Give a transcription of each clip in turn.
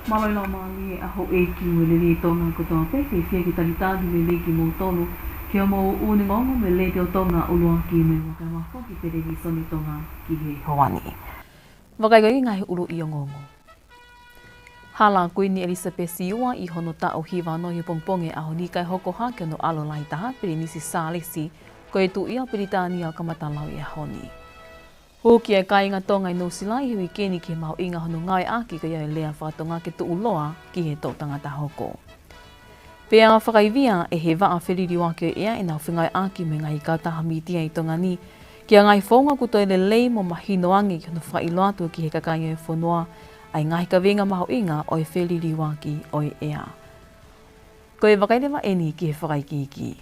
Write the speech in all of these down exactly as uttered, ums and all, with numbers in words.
Mālō e laumālie ʻa houʻeiki mo e lelei Tonga kotoa pē, fiefia ke talitali lelei kimoutolu ki hoʻomou ʻū ongoongo mei he Letiō Tonga ʻUluaki mo e Vakai Mafo ki he Televīsone Tonga ki he houa ni. Vakai ko e ngaahi ʻuluʻi ongoongo. Hala Kuini ʻElisapesi Ua ʻi hono taʻu hiva ono ʻi he pongipongi ʻo e ʻaho ni kae hoko hake hono ʻAlo Lahi Taha, Pilinisi Sālesi, ko e Tuʻi ʻo Pilitānia, ʻo kamata lau ʻi he ʻaho ni. Hū ki he kāinga Tonga ʻi Nuʻusila ʻi he uike ni ki he mahuʻinga hono ngāueʻaki ko ia e lea faka-Tonga ke tuʻuloa ki he toʻu tangata hoko. Pea fakaivia ʻe he vaʻa feliliuaki ʻo e ʻea ʻenau fengāueʻaki mo e ngaahi kautaha mītia ʻi Tonga ni ki ha ngaahi founga ʻoku toe lelei mo mahino ange ki hono fakaʻilo atu ki he kakai ʻo e fonua ʻa e ngaahi kaveinga mahuʻinga ʻo e feliliuaki ʻo e ʻea. Ko e vakai leva eni ki he fakaikiiki.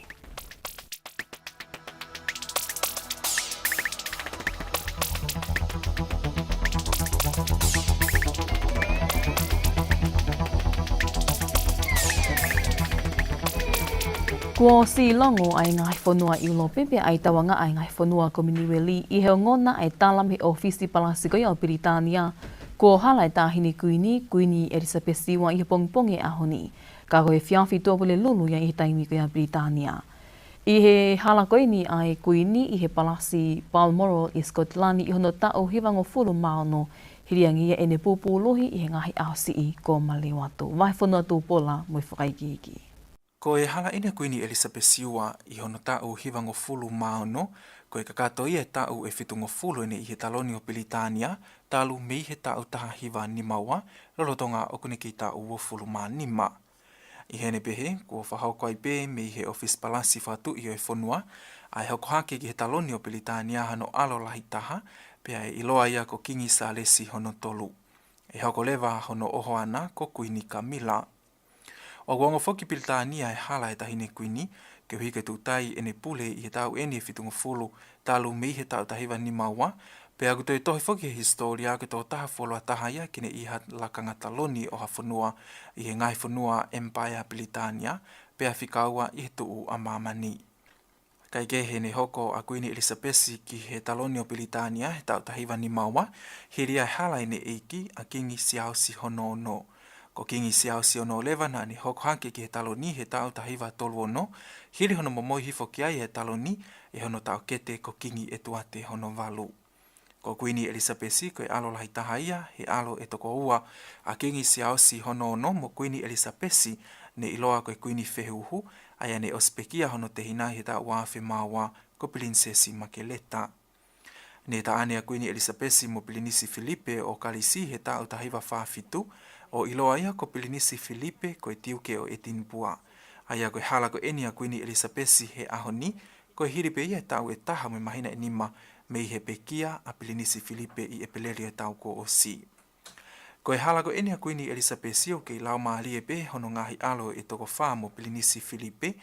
Kuo ʻosi longo ʻa e ngaahi fonua ʻIulope pea ʻai tauange ʻa e ngaahi fonua Kominiueli ʻi he ongona ʻa e tala mei he ʻōfisi palasi ko ia ʻo Pilitānia kuo hala e Taʻahine Kuini, Kuini ʻElisapesi Ua, ʻi he pongipongi ʻo e ʻaho ni. Ka ko e efiafi Tuʻapulelulu ia ʻi he taimi ko ia ʻa Pilitānia. ʻI he hala ko eni ʻa e Kuini ʻi he Palasi Balmoral ʻi Sikotilani ʻi hono taʻu hivangofulu mā ono, hili ange ia ʻene pūpūluhi ʻi he ngaahi ʻaho siʻi kuo maliu atu. Vahefonua Tupola mo e fakaikiiki. Ko e hala eni ʻa Kuini ʻElisapesi Ua ʻi hono taʻu hivangofulu mā ono, ko e kakato ia e taʻu ʻe fitungofulu ʻene ʻi he taloni ʻo Pilitānia, talu mei he taʻu taha hiva nima ua, lolotonga ʻoku ne kei taʻu uofulu mā nima. ʻI heʻene pehē, kuo fakahoko ai pē mei he ʻōfisi palasi fakatuʻi ʻo e fonua ʻa e hoko hake ki he taloni ʻo Pilitānia hano ʻAlo Lahi Taha, pea ʻe ʻiloa ia ko Kingi Sālesi hono Tolu. ʻE hoko leva hono ʻohoana ko Kuini Kamila. ʻOku ongo foki ʻi Pilitānia e hala e Taʻahine Kuini, koeʻuhi ko e tuʻutai ʻene pule ʻi he taʻu eni ʻe fitungofulu, talu mei he taʻu taha hiva nima ua, pea ʻoku toe tohi foki he hisitōlia ko e tokotaha fuoloa taha ia ke ne ʻi ha lakanga taloni ʻo ha fonua ʻi he ngaahi fonua ʻemipaea Pilitānia, pea fika ua ʻi he tuʻu ʻa māmani. Kae kehe, ne hoko ʻa Kuini ʻElisapesi ki he taloni ʻo Pilitānia he taʻu taha hiva nima ua, hili ia e hala ʻene ʻeiki ʻa Kingi Siaosi hono Ono. Ko Kingi Siaosi hono Ono leva naʻa ne hoko hake ki he taloni he taʻu taha hiva tolu ono, hili hono momoi hifo ki ai e taloni ʻe hono taʻokete ko Kingi ʻEtuate hono Valu. Ko Kuini ʻElisapesi ko e ʻalo lahi taha ia he ʻalo ʻe toko ua ʻa Kingi Siaosi hono Ono mo Kuini ʻElisapesi, ne ʻiloa ko e Kuini Fehuhu, ʻa ia ne ʻosi pekia hono tehina he taʻu ua afe mā ua, ko Pilinisesi Makeleta. Ne taʻane ʻa Kuini ʻElisapesi mo Pilinisi Filipe ʻo Kalisi he taʻu taha hiva fā fitu, ʻo ʻiloa ia ko Pilinisi Filipe ko e Tiuke ʻo ʻEtinipua. ʻA ia ko e hala ko eni ʻa Kuini ʻElisapesi he ʻaho ni, ko e hili pē ia e taʻu ʻe taha mo e māhina ʻe nima mei he pekia ʻa Pilinisi Filipe ʻi ʻEpeleli ʻo e taʻu kuo ʻosi. Ko e hala ko eni ʻa Kuini ʻElisapesi ʻoku kei laumālie pē hono ngaahi ʻalo ʻe toko fā mo Pilinisi Filipe,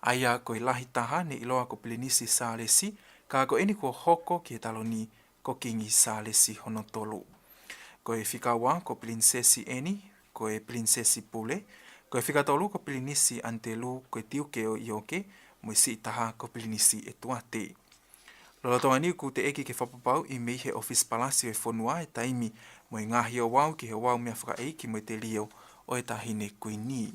ʻa ia ko e lahi taha ne ʻiloa ko Pilinisi Sālesi, ka ko eni kuo hoko ki he taloni ko Kingi Sālesi hono Tolu. Ko e fika ua ko Pilinisesi ʻEni, ko e Pilinisesi Pule, ko e fika tolu ko Pilinisi ʻAnitelū, ko e Tiuke ʻo ʻIoke, mo e siʻi taha ko Pilinisi ʻEtuate. Lolotonga ni ʻoku teʻeki ke fakapapauʻi mei he ʻōfisi palasi ʻo e fonua e taimi mo e ngaahi ouau ki he ouau meʻafakaʻeiki mo e telio ʻo e Taʻahine Kuini.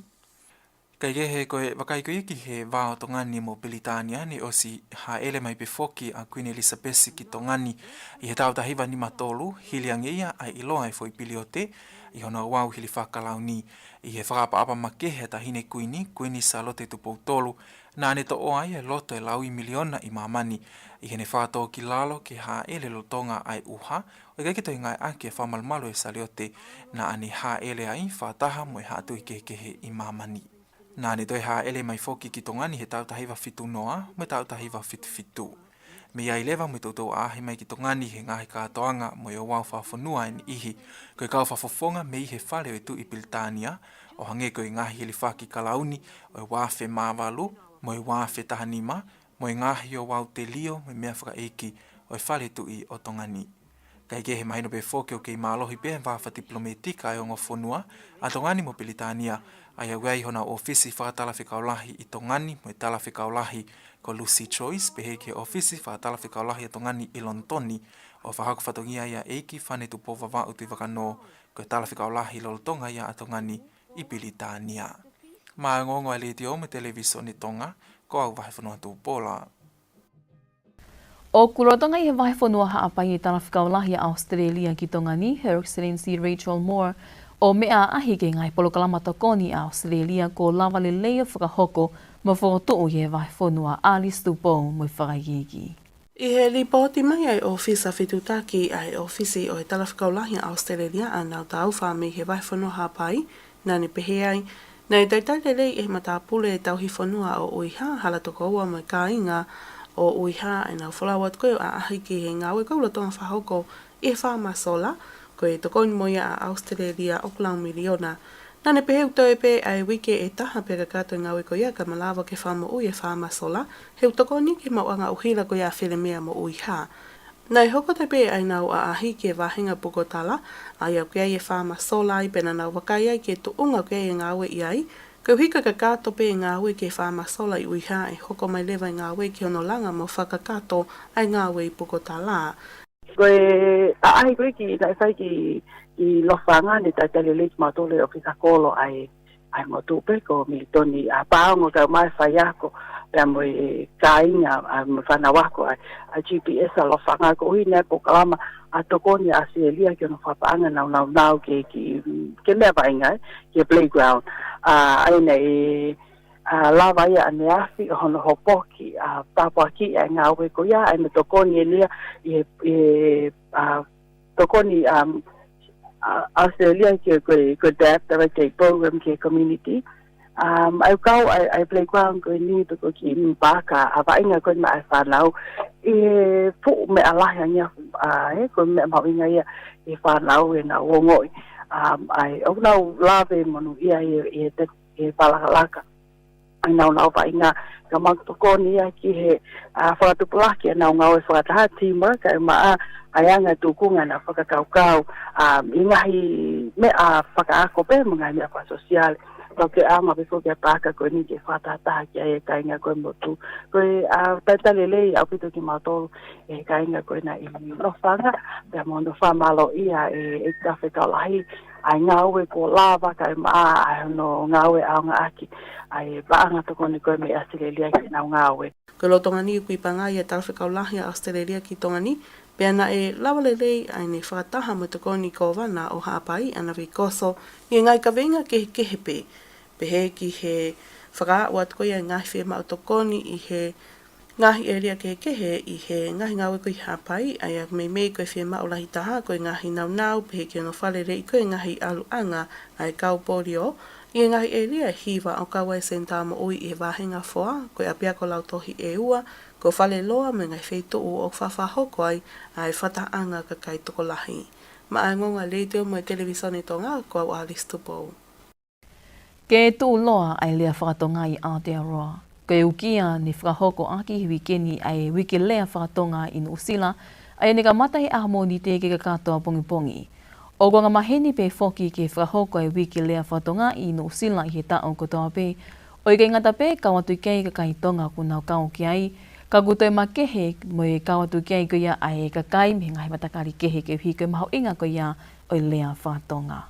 Kae kehe, ko e vakai ko ia ki he vā ʻo Tonga ni mo Pilitānia, ne ʻosi hāʻele mai pē foki ʻa Kuini ʻElisapesi ki Tonga ni ʻi he taʻu taha hiva nima tolu, hili ange ia ʻa e ʻiloa e foʻi piliote ʻi hono ouau hilifakakalauni. ʻI he fakaʻapaʻapa makehe ʻa e Taʻahine Kuini, Kuini Sālote Tupou Tolu, naʻa ne toʻo ai e loto ʻe laui miliona ʻi māmani ʻi heʻene fakatōkilalo ke hāʻele lolotonga ʻa e ʻuha, ʻo ʻikai ke toe ngāueʻaki e fakamalumalu ʻo e saliote naʻa ne hāʻele ai, fakataha mo e haʻa tuʻi kehekehe ʻi māmani. Naʻa ne toe hāʻele mai foki ki Tonga ni he taʻu taha hiva fitu noa mo e taʻu taha hiva fitu fitu. Mei ai leva mo e toutou ʻaʻahi mai ki Tonga ni he ngaahi kātoanga mo e ouau fakafonua ʻe niʻihi, ko e kau fakafofonga mei he fale ʻo e Tuʻi Pilitānia, ʻo hangē ko e ngaahi hilifaki kalauni ʻo e ua afe mā valu mo e ua afe taha nima, mo e ngaahi ouau telio mo e meʻafakaʻeiki ʻo e fale tuʻi ʻo Tonga ni. Kae kehe, mahino pē foki ʻoku kei mālohi pē e vā fakatipilometika ʻa e ongo fonua ʻa Tonga ni mo Pilitānia, ʻA ia ʻoku ʻi ai honau ʻōfisi fakatalafekau lahi ʻi Tonga ni mo e talafekau lahi ko Lucy Joyce, pehē ki he ʻōfisi fakatalafekau lahi ʻa Tonga ni ʻi Lonitoni, ʻo fakahoko fatongia ia ʻEiki Fane Tupou Vavaʻu Tuʻivakanō, ko e talafekau lahi lolotonga ia ʻa Tonga ni ʻi Pilitānia. Maʻá e ongoongo ʻa e Letiō mo e Televisone Tonga, ko au Vahefonua Tupola. ʻOku lolotonga ʻi he vahefonua Haʻapai e talafekau lahi ʻa ʻAositelēlia ki Tonga ni, Her Excellency Rachel Moore, ʻo meʻa ʻaʻahi ki he ngaahi polokalama tokoni ʻa ʻAositelēlia kuo lava lelei ʻo fakahoko mo fokotuʻu ʻi he vahefonua. Alice Tupou mo e fakaikiiki. ʻI he lipooti mai ʻa e ʻōfisa fetutaki ʻa e ʻōfisi ʻo e talafekau lahi ʻa ʻAositelēlia, ʻa Nau Taufa, mei he vahefonua Haʻapai, naʻá ne pehē ai, naʻe talitali lelei ʻe he matāpule tauhi fonua ʻo ʻUiha, Hala Tokoua mo e kāinga ʻo ʻUiha ʻenau folau atu ko ē ʻo ʻaʻahi ki he ngāue kuo lolotonga fakahoko ʻi he faama sola, ko e tokoni mo ia ʻa ʻAositelēlia ʻoku lau miliona. Naʻá ne pehē ʻoku toe pē ʻa e uike ʻe taha pea kakato e ngāue ko ia ka malava ke fakamoʻui e faama sola, he ʻoku tokoni ki he maʻuʻanga ʻuhila ko ia ʻa Felemea mo ʻUiha. Naʻe hoko atu pē ʻa ʻenau ʻaʻahi ki he vāhenga pukotala, ʻa ia ʻoku ʻi ai e faama sola ai, pea naʻa nau vakai ai ki he tuʻunga ʻoku ʻi ai e ngāue ʻi ai, koeʻuhi ko e kakato pē e ngāue ki he faama sola ʻi ʻUiha ʻe hoko mai leva e ngāue ki hono langa mo fakakakato ʻa e ngāue ʻi pukotala. Ko e ʻaʻahi ko ē ki, naʻe fai ki, ki Lofanga, naʻe talitali lelei kimautolu ʻe he ʻōfisa kolo ʻa e ʻa e motu pē ko Militoni, ʻa, Paongo, kau mai faiako, pea mo e kāinga, ʻa, mo e fānau ako, ʻa, ʻa e GPS ʻa Lofanga, koeʻuhi naʻe polokalama ʻa e tokoni ʻa ʻAositelēlia ki hono fakapaʻanga ʻenau nāunau ke, ke, ke meʻa vaʻinga, ē, ki he playground. ʻA, ʻa ia naʻe, ʻa, lava ia ʻaneafi ʻo hono hopoki, ʻa, tāpuakiʻi ʻa e ngāue ko ia, ʻa ia naʻe tokoni ʻElia ʻi he, ʻi he, ʻa, tokoni, um, ʻa, ʻAositelēlia ki he, ko e, ko e DAP, Direct Aid Program ki he community. Um, ʻa ia ʻoku kau ʻa e, ʻa e playground ko eni pe ko e kiʻi paaka ʻa vaʻinga ko ē maʻa e fānau ʻi he fuʻu meʻa lahi ange, ʻa, ē, ko e meʻa mahuʻinga ia ʻi he fānau ʻenau ongoʻi. Um, ʻa ia ʻoku nau lave monūʻia ʻi he, ʻi he te-, ʻi he fakalakalaka ʻenau nāunau vaʻinga, ka mau tokoni ia ki he, ʻa, fakatupulaki ʻenau ngāue fakataha, teamwork, kae ʻumaʻā ʻa e anga e tūkunga ʻenau fakakaukau, ʻa, ʻi he ngaahi meʻa fakaako pea mo e ngaahi meʻa fakasōsiale. Pea ʻoku ʻi ai e anga pē foki ʻa e paaka ko eni ke fakatahataha ki ai e kāinga ko ē motu. Ko e, ʻa, talitali lelei ʻaupito kimautolu ʻe he kāinga ko ena ʻi Lofanga, pea mo hono fakamālōʻia ʻe, ʻe he talafekau lahi, ʻa e ngāue kuo lava kae ʻumaʻā ʻa hono ngāue ʻaongaʻaki ʻa e paʻanga tokoni ko ē mei ʻAositelēlia ki heʻenau ngāue. Ko e lolotonga ni ʻoku ʻi Pangai ʻa e talafekau lahi ʻa ʻAositelēlia ki Tonga ni, pea naʻe lava lelei ʻa ʻene fakataha mo e tokoni kōvana ʻo Haʻapai, ʻa Navikoso, ʻi he ngaahi kaveinga kehekehe pē. Pehē ki he fakaaʻu atu ko ia e ngaahi fiemaʻu tokoni ʻi he ngaahi ʻēlia kehekehe ʻi he ngaahi ngāue ko ē ʻi Haʻapai, ʻa ia meimei ko e fiemaʻu lahi taha ko e ngaahi nāunau pehē ki hono fakaleleiʻi ko ē e ngaahi ʻaluʻanga ʻa e kau polio ʻi he ngaahi ʻēlia ʻe hiva, ʻo kau ai e senitā moʻui ʻi he vāhenga foa, ko e ʻapiako lautohi ʻe ua, ko e fale loa mo e ngaahi feituʻu ʻoku fakahoko ai ʻa e fakatahaʻanga ʻa e kakai tokolahi. Maʻá e ongoongo ʻa e Letiō mo e Televisone Tonga, ko au Alice Tupou. Ke tuʻuloa ʻa e lea fakatonga ʻi Aotearoa. Ko e ukia naʻe fakahoko ʻaki he uike ni ʻa e Uike Lea Fakatonga ʻi Nuʻusila, ʻa ia naʻe kamata he ʻaho Mōnite ke kakato ʻapongipongi. ʻOku angamaheni pē foki ke fakahoko ʻa e Uike Lea Fakatonga ʻi Nuʻusila ʻi he taʻu kotoa pē, ʻo ʻikai ngata pē kau atu ki ai e kakai Tonga ʻoku nau kau ki ai, ka ʻoku toe makehe mo e kau atu ki ai ko ia ʻa e kakai mei he ngaahi matakali kehe koeʻuhi ko e mahuʻinga ko ia ʻo e lea fakatonga.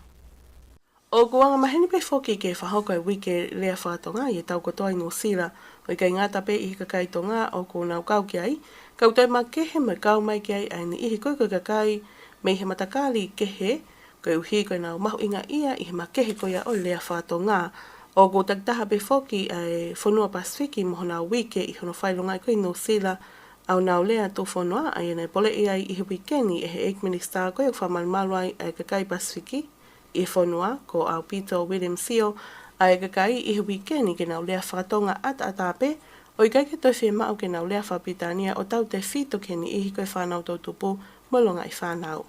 ʻOku angamaheni pē foki ke fakahoko e Uike Lea Fakatonga ʻi he taʻu kotoa ʻi Nuʻusila, ʻo ʻikai ngata pē ʻi he kakai Tonga ʻoku nau kau ki ai, ka ʻoku toe makehe mo e kau mai ki ai ʻa e niʻihi ko ē ko e kakai mei he matakali kehe, koeʻuhi ko ʻenau mahuʻingaʻia ʻi he makehe ko ia ʻo e lea fakatonga. ʻOku takitaha pē foki ʻa e fonua Pasifiki mo honau uike ʻi hono fakaʻilongaʻi ko ē ʻi Nuʻusila ʻa honau lea tuʻufonua, ʻa ia naʻe poleʻi ai ʻi he uike ni ʻe he ʻEiki Minisitā ko ē ʻoku fakamalumalu ai ʻa e kakai Pasifiki ʻi he fonua, ko ʻAupito William Sio, ʻa e kakai ʻi he uike ni ke nau lea fakatonga ʻataʻatā pē, ʻo ʻikai ke toe fiemaʻu ke nau lea fakapilitānia ʻo tautefito ki he niʻihi ko e fānau toʻutupu mo e longaʻi fānau.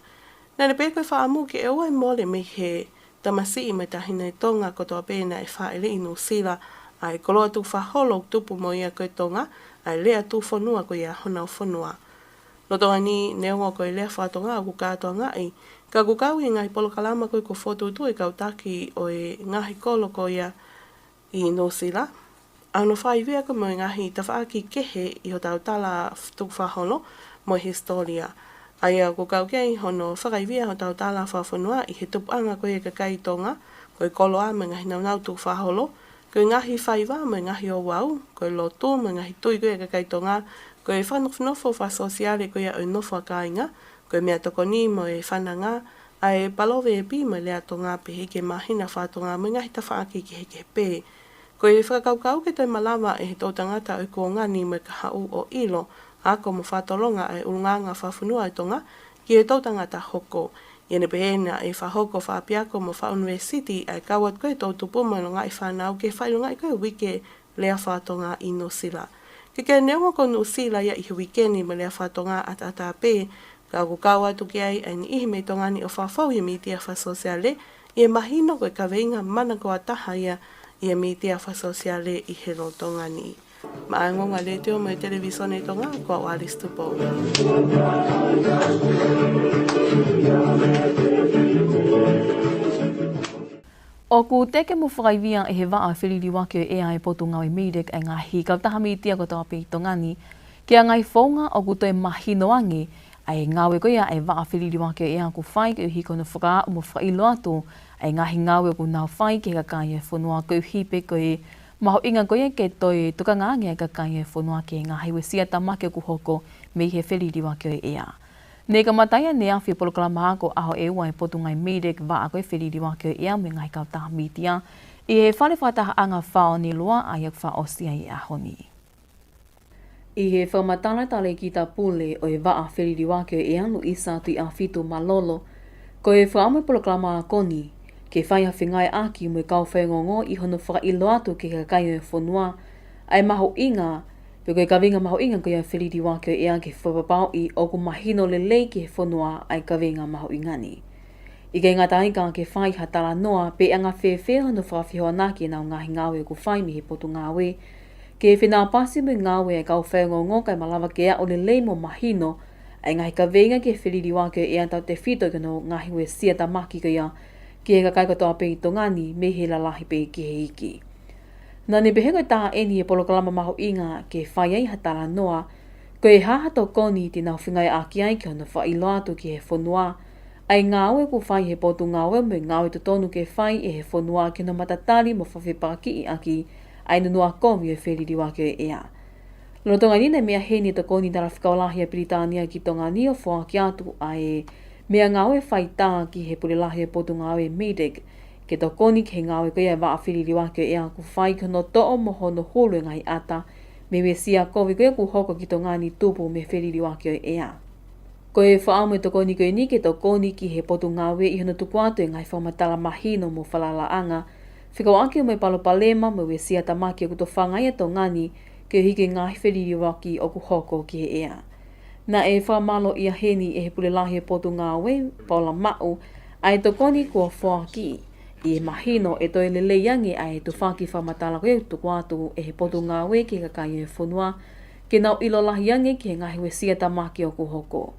Naʻá ne pehē ko e fakaʻamu ke ʻoua ʻe mole mei he tamasiʻi mo e taʻahine Tonga kotoa pē naʻe fāʻeleʻi ʻi Nuʻusila ʻa e koloa tukufakaholo ʻoku tupu mo ia ko e Tonga, ʻa e lea tuʻufonua ko ia honau fonua. Lolotonga ni, neongo ko e lea fakatonga ʻoku kātoangaʻi, ka ʻoku kau ʻi he ngaahi polokalama ko ē kuo fokotuʻutuʻu ʻe he kau taki ʻo e ngaahi kolo ko ia ʻi Nuʻusila, ʻa hono fakaivia ko ē mo e ngaahi tafaʻaki kehe ʻi hotau tala tukufakaholo mo e hisitōlia. ʻA ia ʻoku kau ki ai hono fakaivia hotau tala fakafonua ʻi he tupuʻanga ko ia ʻa e kakai Tonga, ko e koloa mo e ngaahi nāunau tukufakaholo, ko e ngaahi faiva mo e ngaahi ouau, ko e lotu mo e ngaahi tui ko ia ʻa e kakai Tonga, ko e fakanofonofo fakasōsiale ko ia ʻo e nofo ʻa kāinga, ko e meʻatokoni mo e fananga, ʻa e paloveepi mo e lea Tonga pehē ki he māhina faka-Tonga mo e ngaahi tafaʻaki kehekehe pē. Ko e fakakaukau ke toe malava ʻe he toʻutangata ʻo e kuonga ni mo e kahaʻu ʻo ʻilo, ako mo fakatolonga ʻa e ʻulungaanga fakafonua ʻo Tonga ki he toʻutangata hoko. ʻI heʻene pehē naʻe fakahoko fakaʻapiako mo fakaʻunivēsiti ʻa e kau atu ko ē toʻutupu mo e longaʻi fānau ke fakaʻilongaʻi ko ē uike lea faka-Tonga ʻi Nuʻusila. Ke ke neongo ko Nuʻusila ia ʻi he uike ni mo e lea faka-Tonga ʻataʻatā pē, ka ʻoku kau atu ki ai ʻa e niʻihi mei Tonga ni ʻo fakafou ʻi he mītia fakasōsiale, ʻi he mahino ko e kaveinga manakoa taha ia ʻi he mītia fakasōsiale ʻi he lolotonga ni. Maʻá e Ongoongo ʻa e Letiō mo e Televīsone Tonga, ko au Alice Tupou. ʻOku teke mo fakaivia ʻe he Vaʻa Feliliuaki ʻo e ʻEa ʻa e Potungāue MEDEC ʻa e ngaahi kautaha mītia kotoa pē ʻi Tonga ni, ki ha ngaahi founga ʻoku toe mahino ange ʻa e ngāue ko ia ʻa e Vaʻa Feliliuaki ʻo e ʻEa ʻoku fai koeʻuhi ko hono fakaaʻu mo fakaʻilo atu ʻa e ngaahi ngāue ʻoku nau fai ki he kakai ʻo e fonua koeʻuhi pē ko e mahuʻinga ko ia ke toe tokanga ange ʻa e kakai ʻo e fonua ki he ngaahi uesia tāmaki ʻoku hoko mei he feliliuaki ʻo e ʻea. Ne kamata ia ʻaneafi e polokalama ako ʻaho ʻe ua ʻa e Potungāue MEDEC, Vaʻa ko ē Feliliuaki ʻo e ʻEa mo e ngaahi kautaha mītia, ʻi he fale fakatahaʻanga Faʻonilua, ʻa ia ʻoku fakaʻosi ai e ʻaho ni. ʻI he fakamatala ʻa e Talēkita Pule ʻo e Vaʻa Feliliuaki ʻo e ʻEa, Luisa Tuʻiʻāfitu Malolo, ko e fakaʻamu ʻo e polokalama ako ni ke fai ha fengāueʻaki mo e kau faiongoongo ʻi hono fakaʻilo atu ki he kakai ʻo e fonua ʻa e mahuʻinga, pe ko e kaveinga mahuʻinga ko ia ʻo e feliliuaki ʻo e ʻea, ke fakapapauʻi ʻoku mahino lelei ki he fonua ʻa e kaveinga mahuʻinga ni. ʻIkai ngata ai, ka ke fai ha talanoa pe ʻe anga fēfē hono fakafehoanaki ʻenau ngaahi ngāue ʻoku fai mei he Potungāue, ke fenāpasi mo e ngāue ʻa e kau faiongoongo kae malava ke aʻu lelei mo mahino ʻa e ngaahi kaveinga ki he feliliuaki ʻo e ʻea, tautefito ki hono ngaahi uesia tāmaki ko ia ki he kakai kotoa pē ʻi Tonga ni, mei he lalahi pē ki he iiki. Naʻá ne pehē ko e tā ʻeni e polokalama mahuʻinga ke fai ai ha talanoa, ko e hā ha tokoni te nau fengāueʻaki ai ki hono fakaʻilo atu ki he fonua ʻa e ngāue ʻoku fai ʻe he Potungāue mo e ngāue totonu ke fai ʻe he fonua ki hono matatali mo fakafepakiʻi ʻaki ʻa e nunuʻa kovi ʻo e feliliuaki ʻo e ʻea. Lolotonga ʻeni naʻe meʻa heni e tokoni ʻa e Talafekau Lahi ʻa Pilitānia ki Tonga ni ʻo foaki atu ʻa e meʻangāue faitā ki he Pule Lahi ʻo e Potungāue MEDEC, ke tokoni ki he ngāue ko ia ʻa e Vaʻa Feliliuaki ʻo e ʻEa ʻoku fai ki hono toʻo mo hono hulu e ngaahi ʻata mei he uesia kovi ko ia ʻoku hoko ki Tonga ni tupu mei he feliliuaki ʻo e ʻea. Ko e fakaʻamu ʻo e tokoni ko ʻeni ke tokoni ki he Potungāue ʻi hono tuku atu e ngaahi fakamatala mahino mo falalaʻanga fekauʻaki mo e palopalema mo e uesia tāmaki ʻoku tofanga ai ʻa Tonga ni koeʻuhi ko e ngaahi feliliuaki ʻoku hoko ki he ʻea. Naʻe fakamālōʻia heni ʻe he Pule Lahi ʻo e Potungāue, Paula Maʻu, ʻa e tokoni kuo foaki, ʻi he mahino ʻe toe lelei ange ʻa e tufaki fakamatala ko ia ʻoku tuku atu ʻe he Potungāue ki he kakai ʻo e fonua, ke nau ʻilo lahi ange ki he ngaahi uesia tāmaki ʻoku hoko.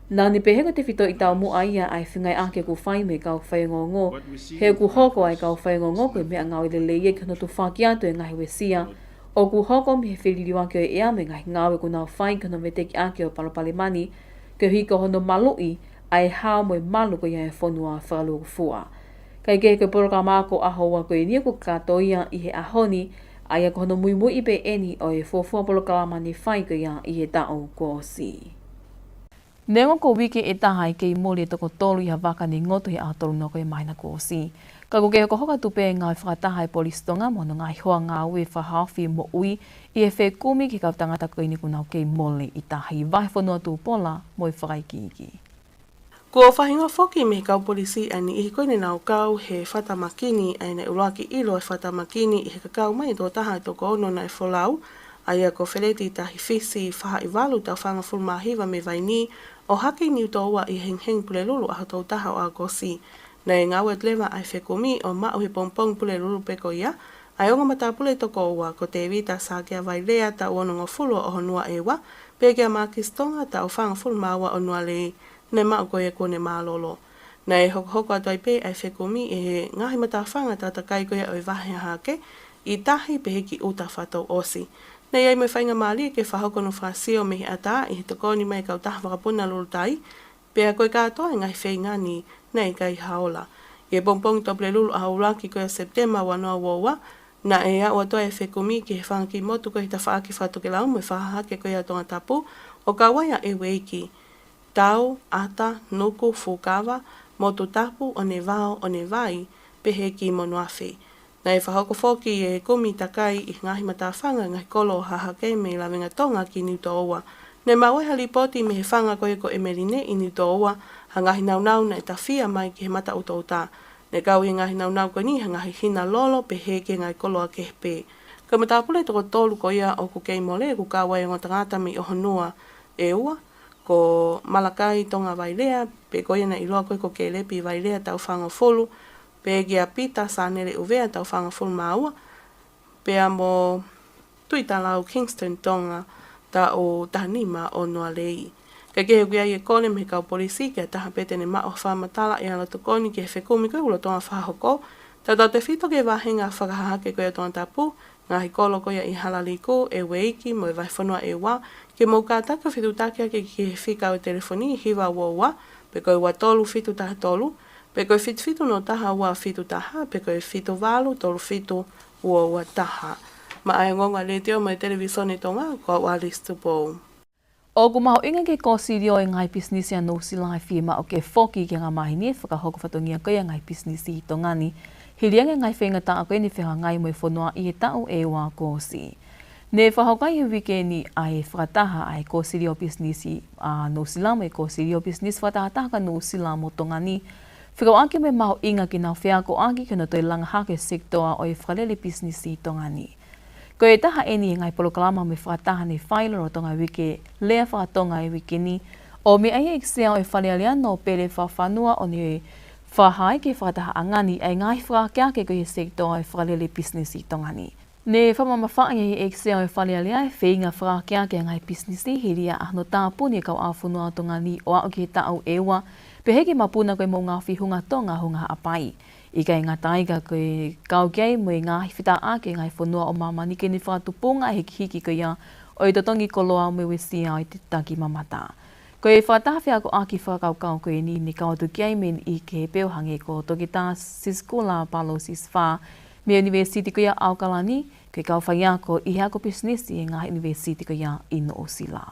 Naʻá ne pehē ko e tefitoʻi taumuʻa ia ʻa e fengāueʻaki ʻoku fai mo e kau faiongoongo, he ʻoku hoko ʻa e kau faiongoongo ko e meʻangāue lelei ia ki hono tufaki atu e ngaahi uesia ʻoku hoko mei he feliliuaki ʻo e ʻea mo e ngaahi ngāue ʻoku nau fai ki hono vetekiʻaki ʻo e palopalema ni, koeʻuhi ko hono maluʻi ʻa e hao mo e malu ko ia ʻo e fonua fakalūkufua. Kae kehe, ko e polokalama ako ʻaho ua ko ʻeni ʻoku kakato ia ʻi he ʻaho ni, ʻa ia ko hono muimuiʻi pē ʻeni ʻo e fuofua polokalama ne fai ko ia ʻi he taʻu kuo ʻosi. Neongo ko e uike ʻe taha e kei mole e toko tolu ʻi ha vaka ne ngoto he ʻaho tolu noa ko ia ʻo e māhina kuo ʻosi, ka ʻoku kei hokohoko atu pē e ngāue fakataha ʻa e Polisi Tonga mo hono ngaahi hoa ngāue fakahaofi moʻui ʻi he fekumi ki he kau tangata ko ʻeni ʻoku nau kei mole ʻi tahi. Vahefonua Tupola mo e fakaikiiki. Kuo faʻahinga foki mei he kau polisi ʻa e niʻihi ko ē ne nau kau he fakatamaki ni, ʻa ia naʻe ʻuluaki ʻilo e fakatamaki ni ʻi he kakau mai e tokotaha ʻe toko ono naʻe folau, ʻa ia ko Feleti Tahifisi Fahaʻivalu, taʻu fāngofulu mā hiva, mei Vainī, ʻo hake ʻi Niutōua ʻi he hengihengi Pulelulu ʻaho tolu taha ʻo ʻAokosi. Naʻe ngāue atu leva ʻa e fekumi ʻo maʻu he pongipongi Pulelulu pē ko ia ʻa e ongo matāpule ʻe toko ua, ko Tēvita Sākea Vailea, taʻu onongofulu ʻo hono ua ʻe ua, pea kia Mākisi Tonga, taʻu fāngofulu mā ua ʻo hono ua lelei, naʻe maʻu ko ia kuo ne mālōlō. Naʻe hokohoko atu ai pē ʻa e fekumi ʻe he ngaahi matafanga takakai ko ia ʻo e vahe hahake, ʻi tahi pehē ki ʻuta fakatouʻosi. Naʻe ʻi ai mo e faingamālie ke fakahoko hono fakasio mei he ʻatā ʻi he tokoni mai e kautaha vakapuna Lulutai, pea ko e kātoa e ngaahi feinga ni naʻe ʻikai ha ola. ʻI he pongipongi Tuʻapulelulu ʻaho ʻuluaki ko ia Sepitema ua noa ua ua, naʻe aʻu atu ai e fekumi ki he fanga kiʻi motu ko ia he tafaʻaki fakatokelau mo e fakahahake ko ia ʻo Tongatapu, ʻo kau ai ʻa ʻEueiki, Tau, ʻAta, Nuku, Fuakava, Motutapu, ʻOnevao, ʻOnevai, pehē ki Monuafe. Naʻe fakahoko foki e kumi takai ʻi he ngaahi matāfanga, ngaahi kolo ʻo hahake mei Lavengatonga ki Niutōua. Naʻe maʻu ai ha līpooti mei he fanga ko ia ko ʻEmeline ʻi Niutōua, ha ngaahi naunau naʻe tafia mai ki he mata ʻutauta. Naʻe kau ʻi he ngaahi naunau ko eni ha ngaahi hina lolo pehē ki he ngaahi koloa kehe pē. Ko e matāpule toko tolu ko ia ʻoku kei mole, ʻoku kau ai e ongo tangata mei ʻOhonua ʻe ua, ko Malakai Tonga Vailea, pea ko ia naʻe ʻiloa ko ia ko Kelepi Vailea, taʻu fāngofulu, pea kia Pita Sanele ʻUvea, taʻu fāngofulu mā ua, pea mo Tuʻitalau Kingston Tonga, taʻu taha nima ʻo Noalei. Kae kehe, ʻoku ʻi ai e kole mei he kau polisi ki ha taha pē te ne maʻu ha fakamatala ʻe ala tokoni ki he fekumi ko ia ʻoku lolotonga fakahoko, tautautefito ki he vāhenga fakahahake ko ia ʻo Tongatapu, ngaahi kolo ko ia ʻi Halaliku, ʻEueiki mo e vahefonua ʻe ua, ke mou kātaki ʻo fetuʻutaki ʻaki ki he fika ʻo e telefoni hiva ua ua, pe ko e ua tolu fitu taha tolu, pe ko e fitu fitu noa taha ua fitu taha, pe ko e fitu valu tolu fitu ua ua taha. Maʻá e Ongoongo ʻa e Letiō mo e Televīsone Tonga, ko au Alice Tupou. ʻOku mahuʻinga ki he Kōsilio e ngaahi pisinisi ʻa Nuʻusila ʻa e fiemaʻu ke foki ki he angamaheni ʻe fakahoko fatongia ko ia e ngaahi pisinisi ʻi Tonga ni, hili ange e ngaahi faingataʻa ko eni ʻe fehangahangai mo e fonua ʻi he taʻu ʻe ua kuo ʻosi. Ne fakahoko ʻi he uike ni ʻa e fakataha ʻa e Kōsilio Pisinisi ʻa Nuʻusila mo e Kōsilio Pisinisi Fakatahataha ʻa Nuʻusila mo Tonga ni, fekauʻaki mo e mahuʻinga ke nau feakoʻaki ki hono toe langa hake e sekitoa ʻo e fakalele pisinisi ʻi Tonga ni. Ko e taha eni e ngaahi polokalama mo e fakataha ne fai lolotonga e uike lea faka-Tonga e uike ni, ʻo meʻa ai e ʻEiki Sea ʻo e Fale Alea, Nōpele Fakafanua, ʻo ne fakahā ai ki he fakatahaʻanga ni ʻa e ngaahi fakaakeake ko ia ʻi he sekitoa ʻo e fakalele pisinisi ʻi Tonga ni. Ne fakamamafaʻi ʻe he ʻEiki Sea ʻo e Fale Alea e feinga fakaakeake ʻa e ngaahi pisinisi hili ia ʻa hono tāpuni e kauʻāfonua ʻo Tonga ni ʻo aʻu ki he taʻu ʻe ua, pehē ki he mapuna ko e Moʻungaafi Hunga Tonga, Hunga Haʻapai. ʻIkai ngata ai, ka ko e kau ki ai mo e ngaahi fetaʻaki e ngaahi fonua ʻo māmani ke ne fakatupunga e hikihiki ko ia ʻo e totongi koloa mo e uesia ʻo e taki mamata. Ko e fakataha feakoʻaki fakakaukau ko eni ne kau atu ki ai mei he kehe pē ʻo hangē ko Toketā Sisikula Palo Sisifā mei he ʻUnivēsiti ko ia ʻAokalani, ko e kau faiako ʻi he ako pisinisi ʻi he ngaahi ʻunivēsiti ko ia ʻi Nuʻusila.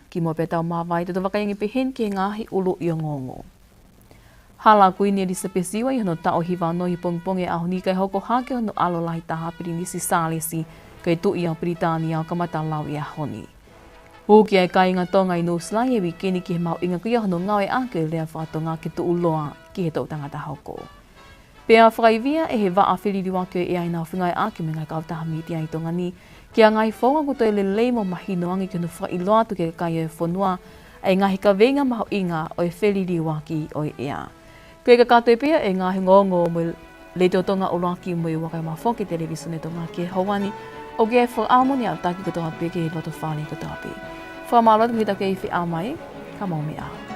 Kimuʻa pea tau māvae, tau toe vakai ange pē heni ki he ngaahi ʻuluʻi ongoongo. Hala ʻa Kuini ʻElisapesi ua ʻi hono taʻu ʻe hiva noa ʻi he pongipongi ʻo e ʻaho ni kae hoko hake hono ʻAlo Lahi Taha, Pilinisi Sālesi, ko e Tuʻi ʻo Pilitānia, ʻo kamata lau ʻi he ʻaho ni. Uki ʻa e kāinga Tonga ʻi Nuʻusila ʻi he uike ni ki he mahuʻinga ko ia hono ngāueʻaki e lea faka-Tonga ke tuʻuloa ki he toʻu tangata hoko. Pea fakaivia ʻe he Vaʻa Feliliuaki ʻo e ʻEa ʻenau fengāueʻaki mo e ngaahi kautaha mītia ʻi Tonga ni ki ha ngaahi founga ʻoku toe lelei mo mahino ange ki hono fakaʻilo atu ki he kakai ʻo e fonua ʻa e ngaahi kaveinga mahuʻinga ʻo e feliliuaki ʻo e ʻea. Ko e kakato ia pē ʻo e ngaahi ongoongo mei he Letiō Tonga ʻUluaki mo e Uakaimafoki Televīsone Tonga ki he houa ni. ʻOku ʻi ai e fakaʻamu ni ʻo e taki kotoa pē ki he loto fale kotoa pē. Fakamālō atu ki he taukei feʻao mai, ka mou meʻa ā.